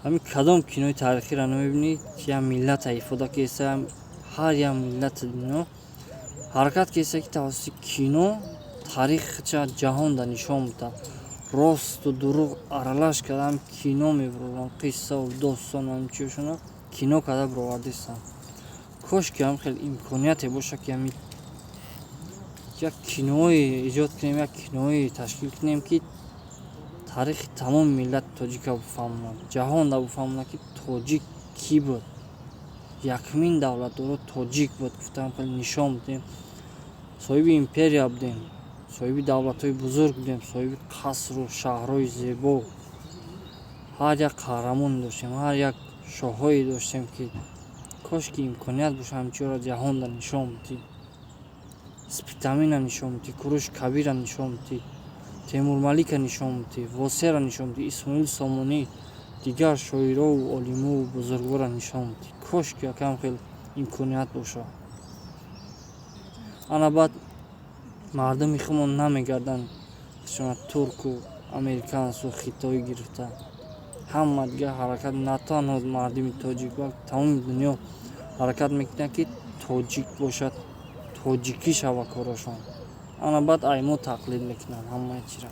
Ҳамин кадом кинои таърихиро намебинӣ, як миллата ифода кеса. Ҳар як миллати дунё ҳаракат кеса, ки тавассути кино таърихча ҷаҳонда нишон бидиҳад. Росту дурӯғ аралаш карда кино мебуроранд, қиссаву достону ҳамчизошона кино карда бировардистанд. Кош ки ҳам хел имконияте бошад, ки ҳамин як киное эҷод кунем, як киное ташкил кунем, ки таърихи тамоми миллати тоҷика бифаҳмонад, ҷаҳонда бифаҳмонад, ки тоҷик кӣ буд, якумин давлатдоро тоҷик буд. Гуфтам, хеле нишон бидем: соҳиби империя будем, соҳиби давлатҳои бузург будем, соҳиби қасру шаҳрҳои зебо, ҳар як қаҳрамоне доштем, ҳар як шоҳҳое доштем, ки кош ки имконият боша, ҳамчиёро ҷаҳонда нишон бидӣ. Спитамина нишон бидӣ, Куруш Кабира нишон бидӣ, Темурмалика нишон бидӣ, Восера нишон бидӣ, Исмоил Сомонӣ, дигар шоирову олимову бузургворро нишон бидӣ. Кош ки якам хел имконият боша. Ана баъд мардуми худмон намегарданд турку американсу хитоӣ гирифта, ҳама дигар ҳаракат, на танҳо мардуми тоҷик, балки тамоми дунё ҳаракат мекунад, ки тоҷик бошад, тоҷикӣ шава корошон. Ана баъд ай мо тақлид мекунанд ҳамаи чиро.